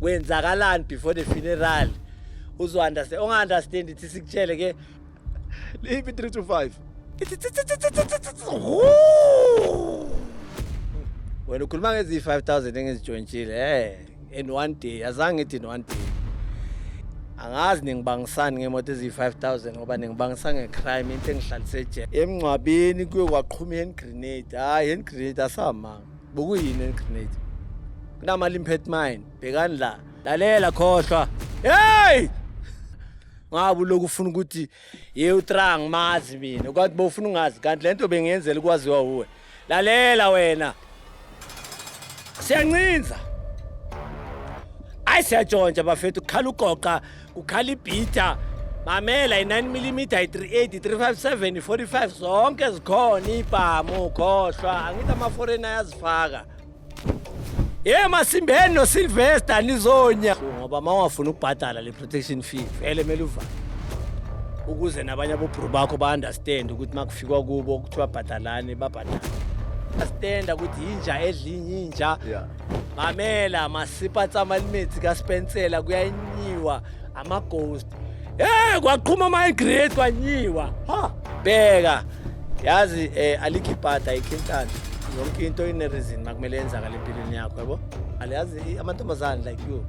Kwenzakalani before the funeral? Uzo understand, unga understand, ithi sikutshele ke. Liphi 3 to 5? Ithi tsi tsi tsi tsi tsi tsi tsi. Wena ukhuluma ngezi-5000 engizitshontshile in one day. Azange ngithi in one day. Angazi ningibangisani ngemoto eziyi-5000, ngoba ningibangisa nge-crime, into engihlalise ejele. Emngcwabeni kuye kwaqhuma i-hand grenade. Hhayi, hand grenade asamanga. Bokuyini hand grenade? Kunama-limpet mine. Bhekani la, lalela, khohlwa. Hey, ngabe ulokhu ufuna ukuthi ye utra ngimazi mina, kanti bowufuna ungazi, kanti le nto bengiyenzela ukwaziwa wuwe. Lalela wena, siyancinza, ayi, siyatshontsha bafethu. Kukhala ugoqa, kukhala ibhitha. Mamela, i-9 mm, i-38, i-357, i-45, zonke zikhona ibhamu. Khohlwa, angithi ama-foreign ayazifaka. Ye Masimbeni noSylvester, nizonya, ngoba uma ungafuni ukubhadala le protection fee, vele kumele uvale ukuze nabanye abobhru bakho ba-understand ukuthi uma kufikwa kubo kuthiwa bhadalani, babhadala. Understanda ukuthi inja edla inja. Mamela, masipa tsamalimetsi kaSpensela, kuyanyiwa ama-ghost. Hey, kwaqhuma ama-grade, kwanyiwa. Ha, bheka, yazi, alikho ibhada, ayikho inhlanhla. Yonke into ine-reason makumele yenzakala empilweni yakho, yabo. Aliyazi amantombazane like you.